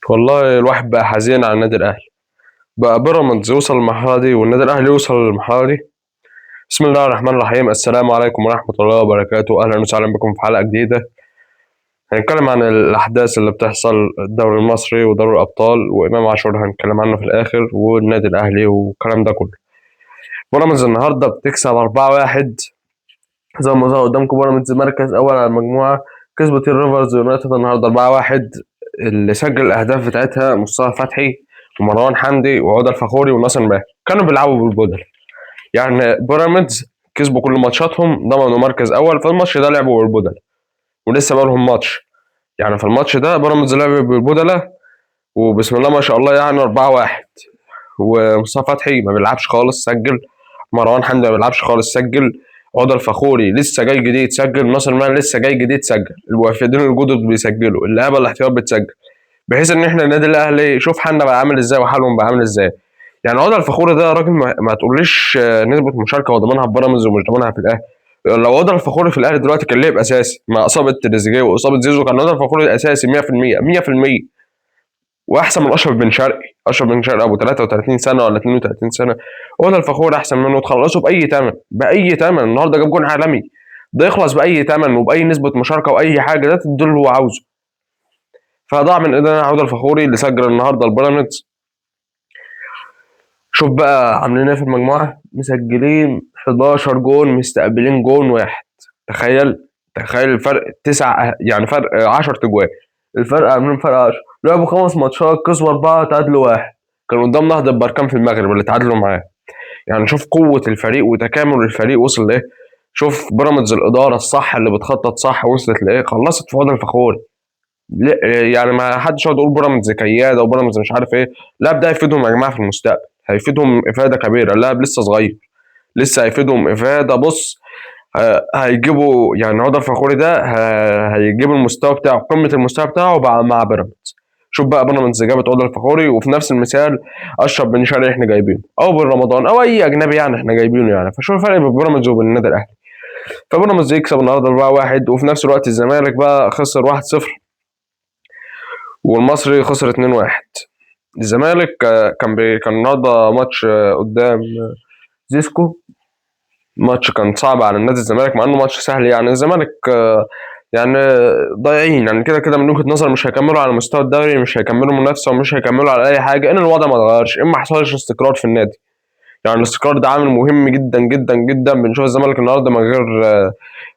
والله الواحد بقى حزين على النادي الاهلي. بقى بيراميدز يوصل للمرحلة دي والنادي الاهلي يوصل للمرحلة دي. بسم الله الرحمن الرحيم، السلام عليكم ورحمة الله وبركاته، اهلا وسهلا بكم في حلقة جديده. هنتكلم عن الاحداث اللي بتحصل الدوري المصري ودوري الابطال وامام عاشور هنتكلم عنه في الاخر والنادي الاهلي والكلام ده كله. بيراميدز النهارده بتكسب 4-1 زي ما ظهر قدامكم. بيراميدز مركز اول على المجموعه، كسبت الريفرز يونايتد النهارده 4-1. اللي سجل الاهداف بتاعتها مصطفى فتحي ومروان حمدي وعودة الفخوري وناصر ماهر، كانوا بيلعبوا بالبدل. يعني بيراميدز كسبوا كل ماتشاتهم، ضمنوا مركز اول، فالماتش ده لعبوا بالبدل ولسه بقى لهم ماتش. يعني في الماتش ده بيراميدز لعب بالبدلة وبسم الله ما شاء الله يعني 4-1. ومصطفى فتحي ما بيلعبش خالص سجل، مروان حمدي ما بيلعبش خالص سجل، عودة الفخوري لسه جاي جديد سجل، ناصر ماهر لسه جاي جديد سجل، الوافدين الجدد بيسجلوا، اللعيبة الاحتياط بتسجل، بحيث ان احنا النادي الاهلي شوف حالنا بقى عامل ازاي وحالهم بقى عامل ازاي. يعني عودة الفخوري ده راجل ما تقوليش نسبه مشاركة هو ضامنها في بيراميدز ومش ضامنها في الاهلي. لو عودة الفخوري في الاهلي دلوقتي كان لعب اساسي مع اصابه تريزيجيه واصابه زيزو، كان عودة الفخوري اساسي 100% 100%، واحسن من اشرف بن شرقي. اشرف بن شرقي ابو 33 سنة ولا 32 سنة، عودة الفخوري احسن منه. تخلصوا باي ثمن، باي ثمن. النهارده جاب جون عالمي، ده يخلص باي ثمن وباي نسبه مشاركة واي حاجة، ده تديله اللي هو عاوزه. فضاع من ايدينا عودة الفخوري اللي سجل النهارده البيراميدز. شوف بقى عاملين ايه في المجموعة، مسجلين 11 جون، مستقبلين جون واحد. تخيل، تخيل الفرق 9، يعني فرق 10 تجوان، الفرق عاملين فرق 10. لعبوا 5 ماتشات، كسبوا 4، تعادلوا 1. كانوا قدام نهضة بركان في المغرب اللي تعادلوا معاه. يعني شوف قوة الفريق وتكامل الفريق وصل لإيه. شوف بيراميدز الإدارة الصح اللي بتخطط صح وصلت لإيه، خلصت في عودة الفخوري. يعني ما حدش يقعد يقول بيراميدز كيادة وبيراميدز مش عارف إيه، لا ده هيفيدهم يا جماعة في المستقبل، هيفيدهم إفادة كبيرة. اللاعب لسه صغير، لسه هيفيدهم إفادة. بص، هيجيبوا يعني عودة الفخوري ده هيجيب المستوى بتاعه، قمة المستوى بتاعه مع بيراميدز. شوف بقى بيراميدز جابت عودة الفخوري، وفي نفس المثال اشرف بن شرقي احنا جايبينه، او بن رمضان، او اي اجنبي يعني احنا جايبينه يعني. فشوف الفرق بين بيراميدز وبين النادي الاهلي. فبيراميدز يكسب النهارده 4-1، وفي نفس الوقت الزمالك بقى خسر 1-0 والمصري خسر 2-1. الزمالك كان النهارده ماتش قدام زيسكو، ماتش كان صعب على النادي الزمالك مع انه ماتش سهل. يعني الزمالك يعني ضايعين يعني كده كده من وجهة نظر، مش هيكملوا على مستوى الدوري، مش هيكملوا منافسة ومش هيكملوا على أي حاجة، إن الوضع ما اتغيرش، إن ما حصلش استقرار في النادي. يعني الاستقرار ده عامل مهم جدا جدا جدا. بنشوف الزمالك النهارده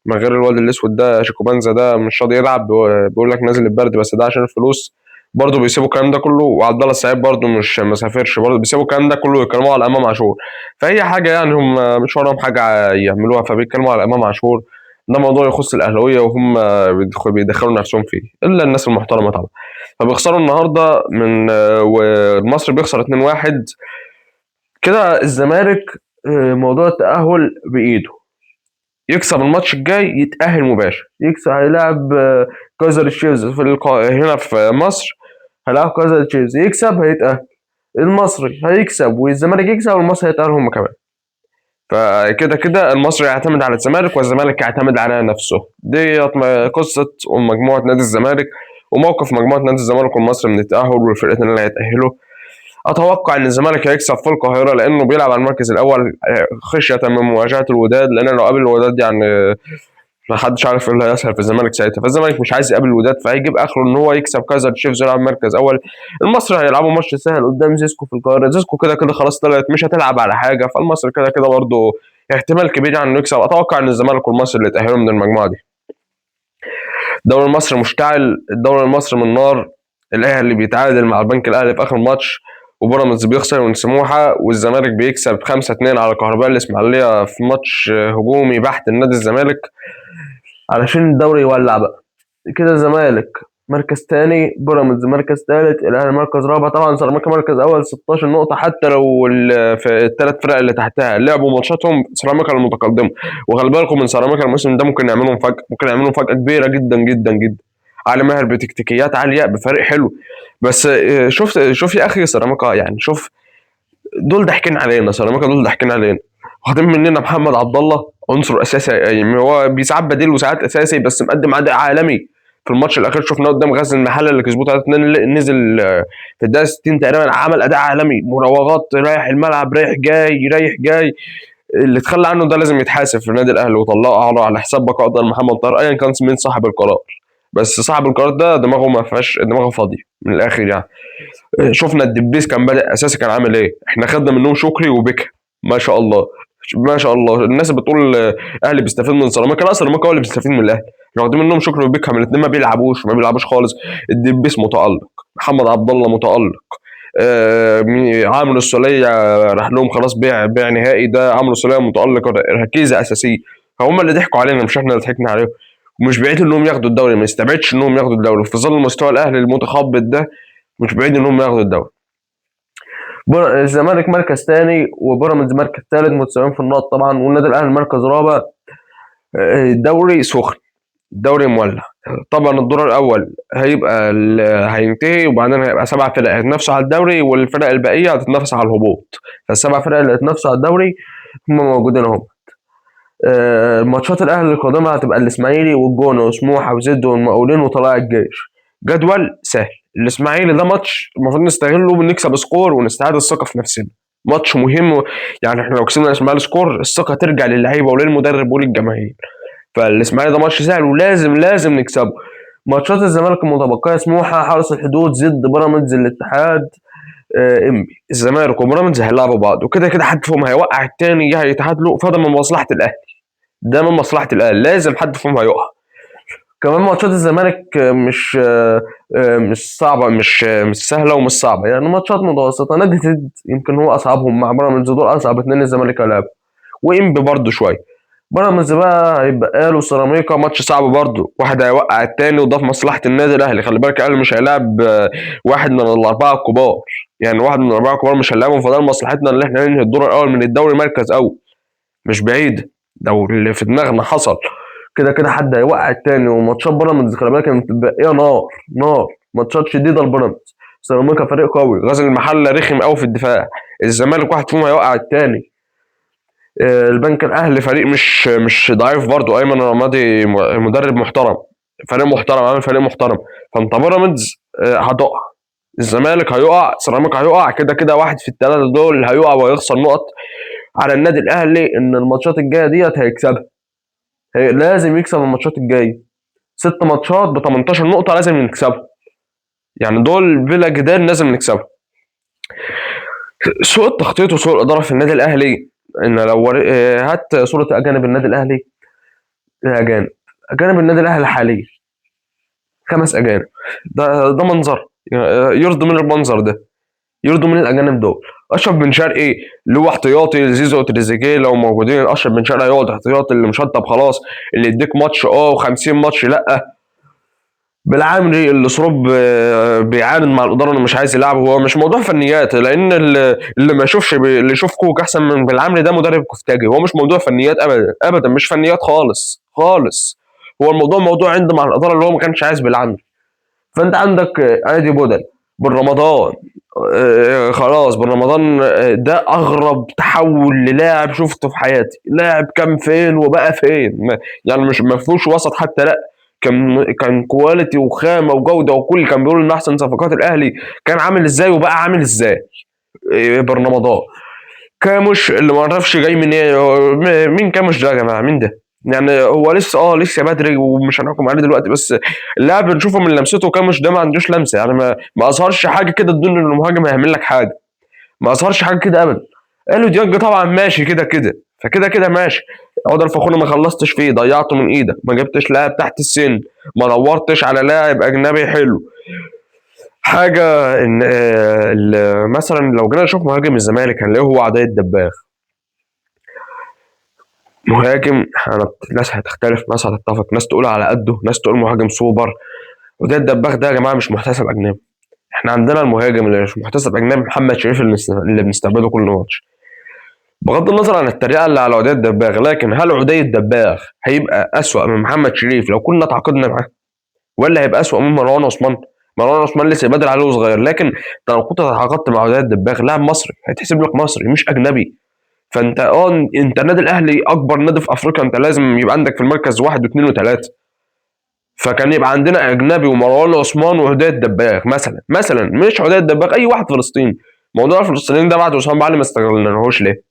من غير الواد الأسود ده شيكوبانزا ده مش راضي يلعب، بيقول لك نازل البرد، بس ده عشان الفلوس. برضه بيسيبوا الكلام ده كله، وعبد الله السعيد برضه مش مسافرش، برضه بيسيبوا الكلام ده كله ويتكلموا على امام عاشور. فهي حاجة يعني هم مش وراهم حاجة يعملوها، فبيتكلموا على امام عاشور. ده موضوع يخص الاهلاوية وهم بيدخلوا نفسهم فيه، الا الناس المحترمة طبعا. فبيخسروا النهارده من، والمصري بيخسر 2-1 كده. الزمالك موضوع التأهل بإيده، يكسب الماتش الجاي يتأهل مباشر، يكسب هيلاعب كايزر تشيفز في هنا في مصر، هيلاعب كايزر تشيفز، يكسب هيتأهل. المصري هيكسب والزمالك يكسب والمصري هيتأهل هم كمان. فكده كده المصري يعتمد على الزمالك والزمالك يعتمد على نفسه. ديت قصة ومجموعة نادي الزمالك وموقف مجموعة نادي الزمالك والمصري من التأهل والفرقتين اللي هيتأهلوا. أتوقع إن الزمالك هيكسب في القاهرة لأنه بيلعب على المركز الأول خشية من مواجهة الوداد، لأن لو قابل الوداد يعني ما حدش عارف ايه اللي هيحصل في الزمالك ساعتها. فالزمالك مش عايز يقابل الوداد، فهيجيب اخره ان هو يكسب كايزر تشيفز ويلعب مركز اول. المصري هيلعبوا ماتش سهل قدام زيسكو في القاهرة، زيسكو كده كده خلاص طلعت مش هتلعب على حاجة، فالمصري كده كده برضه احتمال كبير يعني انه يكسب. اتوقع ان الزمالك والمصري اللي يتاهلوا من المجموعة دي. الدوري المصري مشتعل، الدوري المصري من نار. الاهلي بيتعادل مع البنك الاهلي في اخر ماتش، وبيراميدز بيخسر من سموحه، والزمالك بيكسب 5-2 على كهرباء الاسماعيلية في ماتش هجومي بحت النادي الزمالك علشان الدوري يولع بقى كده. الزمالك مركز تاني، بيراميدز مركز تالت، الاهلي مركز رابع، طبعا سيراميكا مركز اول 16 نقطة. حتى لو في الثلاث فرق اللي تحتها لعبوا ماتشاتهم سيراميكا المتقدمة. وخلي بالكم من سيراميكا الموسم ده ممكن يعملوا مفاجاة، ممكن يعملوا مفاجاة كبيرة جدا جدا جدا. علي ماهر بتكتيكيات عالية بفريق حلو، بس شوف يا اخي سيراميكا، يعني شوف دول ضاحكين علينا، سيراميكا دول ضاحكين علينا، واخدين مننا محمد عبد الله عنصر اساسي، يعني هو بيساعد بديل وساعات اساسي، بس مقدم اداء عالمي في في الماتش الاخير شفناه قدام غزل المحلة اللي كسبوه 3-2، نزل في الدقيقة 60 تقريبا، عمل اداء عالمي، مراوغات، رايح الملعب رايح جاي رايح جاي. اللي اتخلى عنه ده لازم يتحاسب في النادي الاهلي، وطلعه على حساب بقاء محمد طاهر ايا كان مين صاحب القرار. بس صاحب القرار ده دماغه ما فيهاش، دماغه فاضية من الاخر يعني. شفنا الدبيس كان بادئ اساسي كان عامل ايه، احنا خدنا منهم شكري وبيكهام، ما شاء الله ما شاء الله. الناس بتقول الاهلي بيستفيد من سيراميكا، لا سيراميكا هو اللي بيستفيد من الاهلي. احنا واخدين منهم شكري وبيكهام، الاثنين ما بيلعبوش، ما بيلعبوش خالص. الدبيس متالق، محمد عبد الله متالق، عامر السوليه راح لهم خلاص بيع نهائي، ده عامر السوليه متالق، ركيزة اساسية. فهم اللي ضحكوا علينا مش احنا اللي ضحكنا عليهم. ومش بعيد انهم ياخدوا الدوري، ما يستبعدش انهم ياخدوا الدوري في ظل مستوى الاهلي المتخبط ده، مش بعيد انهم ياخدوا الدوري. الزمالك مركز ثاني وبيراميدز مركز ثالث متساويين في النقط طبعا، والنادي الاهلي مركز رابع. الدوري سخن، الدوري مولع طبعا. الدور الاول هيبقى هينتهي، وبعدين هيبقى 7 فرق هيتنافسوا على الدوري، والفرق الباقية هتتنافس على الهبوط. فالسبع فرق اللي هيتنافسوا على الدوري هم موجودين اهم. ماتشات الاهلي القادمة هتبقى الاسماعيلي والجونه وسموحه وزد والمقاولين وطلائع الجيش. جدول سهل. الاسماعيلي ده ماتش المفروض نستغله ونكسب score ونستعاد الثقة في نفسنا، ماتش مهم يعني. احنا لو كسبنا الاسماعيلي score الثقة ترجع للعيبة وللمدرب وللجماهير. فالاسماعيلي ده ماتش سهل ولازم لازم نكسبه. ماتشات الزمالك المتبقية سموحه، حرس الحدود، زد، بيراميدز، الاتحاد، انبي. الزمالك وبيراميدز هيلعبوا بعض، وكده كده حد فيهم هيوقع التاني يا هيتعادلوا، فده من مصلحة الاهلي، ده من مصلحة الاهلي، لازم حد فيهم هيقع. كمان ماتشات الزمالك مش صعبة، مش سهلة ومش صعبة يعني، ماتشات متوسطه. نادي زد يمكن هو اصعبهم مع بيراميدز، دول اصعب اتنين الزمالك هيلعبوا، وانبي برضه شوية. بيراميدز بقى هيبقى له سيراميكا، ماتش صعب برضه، واحد هيوقع التاني، وده في مصلحة النادي الاهلي. خلي بالك الاهلي مش هيلاعب واحد من الاربعة الكبار، يعني واحد من الاربعة الكبار مش هنلعبهم، فده لمصلحتنا اللي احنا ننهي الدور الاول من الدوري مركز اول، مش بعيد لو اللي في دماغنا حصل. كده كده حد هيوقع التاني. وماتشات بيراميدز خلي بالك متبقيه نار نار، ماتشات شديدة لبيراميدز. سيراميكا فريق قوي، غزل المحلة رخم قوي في الدفاع، الزمالك واحد فيهم هيوقع التاني. البنك الاهلي فريق مش ضعيف برضو، ايمن رمادي مدرب محترم، فريق محترم، عامل فريق محترم. فانت بيراميدز هتقع، الزمالك هيقع، سيراميكا هيقع، كده كده واحد في الثلاثة دول هيقع وهيخسر نقط. على النادي الاهلي ان الماتشات الجاية ديت هيكسبها، لازم يكسب الماتشات الجاية، 6 ماتشات ب 18 نقطة لازم يكسبها، يعني دول بلا جدال لازم نكسبها. سوء التخطيط وسوء الادارة في النادي الاهلي، ان لو هات صوره اجانب النادي الاهلي، الاجانب اجانب النادي الاهلي حاليا 5 اجانب، ده منظر يرضي من المنظر ده، يرضوا من الاجانب دول. اشرف بن شرقي اللي هو احتياطي، زيزو وتريزيجيه لو موجودين اشرف بن شرقي هيقعد احتياطي، اللي مشطب خلاص، اللي يديك ماتش و50 ماتش لا. بالعامري اللي صروب بيعاند مع الادارة انه مش عايز يلعبه، هو مش موضوع فنيات، لان اللي ما يشوفش اللي يشوف كوك احسن من بالعامري ده مدرب كفتاجي، هو مش موضوع فنيات ابدا ابدا، مش فنيات خالص خالص، هو الموضوع موضوع عنده مع الادارة اللي هو ما كانش عايز بالعامري. فانت عندك ادي بدل بن رمضان، خلاص بن رمضان، ده اغرب تحول للاعب شفته في حياتي، لاعب كان فين وبقى فين، يعني مش ما فيهوش وسط حتى، لا كان quality وخامه وجوده، وكل كان بيقول ان احسن صفقات الاهلي، كان عامل ازاي وبقى عامل ازاي. بن رمضان كاموش اللي ما اعرفش جاي من ايه، مين كاموش ده يا جماعة، مين ده؟ يعني هو لسه بدري ومش هنحكم عليه دلوقتي، بس اللاعب بنشوفه من لمسته كاموش ده ما عندوش لمسه، يعني ما اظهرش حاجة كده تدل ان المهاجم هيعمل لك حاجة، ما اظهرش حاجة كده ابدا. قالوا ديانج طبعا ماشي كده كده، فكده كده ماشي. عودة الفخوري ما خلصتش فيه، ضيعته من ايدك، ما جبتش لاعب تحت السن، ما دورتش على لاعب اجنبي حلو. حاجة ان مثلا لو جينا نشوف مهاجم الزمالك هنلاقيه هو عدي الدباغ. مهاجم، ناس هتختلف، ناس هتتفق، ناس تقول على قده، ناس تقول مهاجم سوبر. وده الدباغ ده يا جماعة مش محتسب اجنبي. احنا عندنا المهاجم اللي مش محتسب اجنبي محمد شريف اللي بنستقبله كل ماتش. بغض النظر عن التريقه اللي على عدي الدباغ، لكن هل عدي الدباغ هيبقى اسوأ من محمد شريف لو كنا تعاقدنا معاه؟ ولا هيبقى اسوأ من مروان عثمان؟ مروان عثمان لسه بدري عليه وصغير، لكن انت لو كنت تعاقدت مع عدي الدباغ لاعب مصري هيتحسب لك مصري مش اجنبي. فانت انت النادي الاهلي اكبر نادي في افريقيا، انت لازم يبقى عندك في المركز 1 و2 و3. فكان يبقى عندنا اجنبي ومروان عثمان وهداية الدباغ مثلا، مش هداية الدباغ، اي واحد فلسطيني. موضوع الفلسطينيين ده بعد وسام علي ما استغلناهوش ليه؟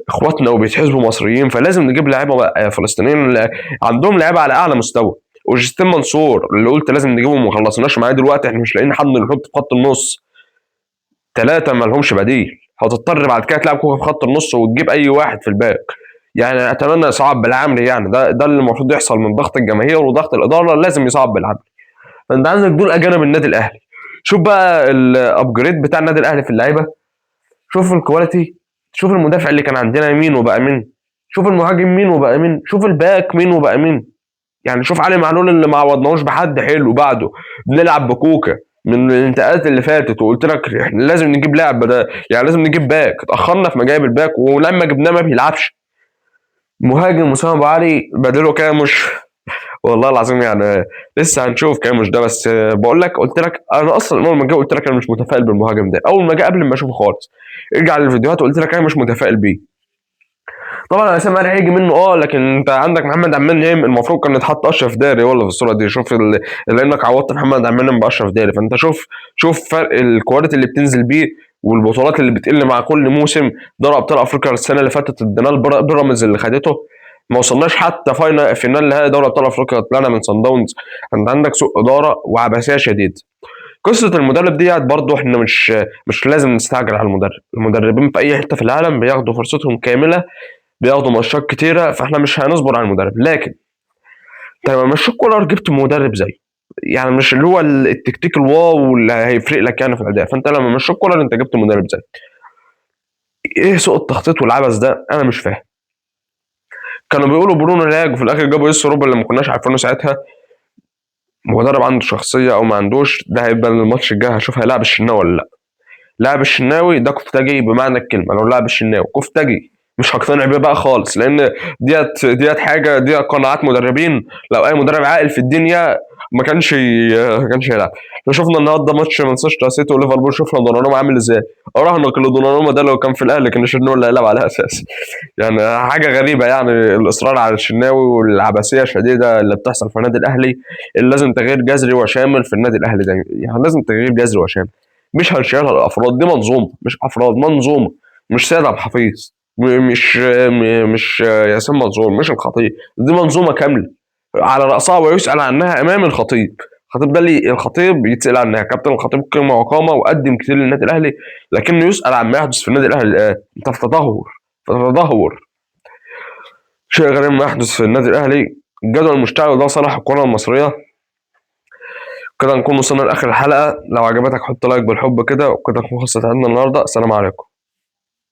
اخواتنا وبيتحسبوا مصريين، فلازم نجيب لعيبة فلسطينيين عندهم لعيبة على اعلى مستوى. وجستين منصور اللي قلت لازم نجيبه وما خلصناش معاه دلوقتي، احنا مش لاقيين حد نحط في خط النص، 3 ما لهمش بديل، هتضطر بعد كده تلعب كوكا في خط النص وتجيب اي واحد في ال back. يعني اتمنى يصعب بالعمري، يعني ده اللي المفروض يحصل من ضغط الجماهير وضغط الادارة، لازم يصعب بالعمري. فانت عندك دول اجانب النادي الاهلي. شوف بقى ال upgrade بتاع النادي الاهلي في اللعيبة، شوف ال quality، شوف المدافع اللي كان عندنا مين وبقى مين، شوف المهاجم مين وبقى مين، شوف ال back مين وبقى مين. يعني شوف علي معلول اللي ما عوضناهوش بحد حلو بعده، بنلعب بكوكا من الانتقالات اللي فاتت، وقلت لك احنا لازم نجيب لاعب بدل، يعني لازم نجيب back، اتاخرنا في مجايب ال back، ولما جبناه ما بيلعبش. مهاجم وسام ابو علي بديله كامش، والله العظيم يعني لسه هنشوف كامش ده، بس بقول لك، قلت لك انا اصلا اول ما جه قلت لك انا مش متفائل بالمهاجم ده، اول ما جه قبل ما اشوفه خالص، ارجع للفيديوهات وقلت لك انا مش متفائل بيه. طبعا عصام مرعي هيجي منه لكن انت عندك محمد عبد المنعم المفروض كان يتحط اشرف داري ولا في الصورة دي. شوف لانك عوضت محمد عبد المنعم باشرف داري، فانت شوف فرق ال quality اللي بتنزل بيه والبطولات اللي بتقل مع كل موسم. دوري ابطال افريقيا السنة اللي فاتت اديناه بيراميدز اللي خدته، ما وصلناش حتى final نهائي دوري ابطال افريقيا، طلعنا من صن داونز. انت عندك سوء ادارة وعبثيه شديدة. قصة المدرب ديت برضو احنا مش لازم نستعجل على المدرب، المدربين في اي حتة في العالم بياخدوا فرصتهم كاملة، بياخدوا ماتشات كتيرة، فاحنا مش هنصبر على المدرب. لكن انت لما مشيت كولر جبت مدرب زيه، يعني مش اللي هو التكتيك ال wow اللي هيفرق لك يعني في الاداء، فانت لما مشيت كولر انت جبت مدرب زيه. ايه سوء التخطيط والعبث ده؟ انا مش فاهم. كانوا بيقولوا برونو لاج، وفي الاخر جابوا يوسف روبن اللي ما كناش عارفينه ساعتها. مدرب عنده شخصية او ما عندوش، ده هيبان الماتش الجاي، هشوف هيلاعب الشناوي ولا لا. لاعب الشناوي ده كفتاجي بمعنى الكلمة، لو لاعب الشناوي كفتاجي مش هقتنع بيه بقى خالص، لان ديت حاجة، ديت قناعات مدربين. لو اي مدرب عاقل في الدنيا ما كانش يلعب. احنا شفنا النهارده ماتش مانشستر سيتي وليفربول، شفنا دوناروما عامل ازاي. اراهنك ان دوناروما ده لو كان في الاهلي كان الشناوي اللي هيلعب على اساس. يعني حاجة غريبة، يعني الاصرار على الشناوي والعبثيه الشديدة اللي بتحصل في النادي الاهلي، اللي لازم تغيير جذري وشامل في النادي الاهلي ده. يعني لازم تغيير جذري وشامل، مش هنشيلها الافراد، دي منظومة مش افراد، منظومة، مش سيد عبد الحفيظ، مش ياسين منصور، مش الخطيب، دي منظومة كاملة على راسها ويسال عنها امام الخطيب. الخطيب ده اللي الخطيب يتسال عنها، كابتن الخطيب قيمة وقامه وقدم كتير للنادي الاهلي، لكنه يسال عن ما يحدث في النادي الاهلي الان. انت في تدهور، في تدهور، شيء غريب ما يحدث في النادي الاهلي. الجدول المشتعل ده صلاح الكره المصرية. كده نكون وصلنا لاخر الحلقة. لو عجبتك حط like بالحب كده، وكده نكون خلصت عندنا النهارده. السلام عليكم.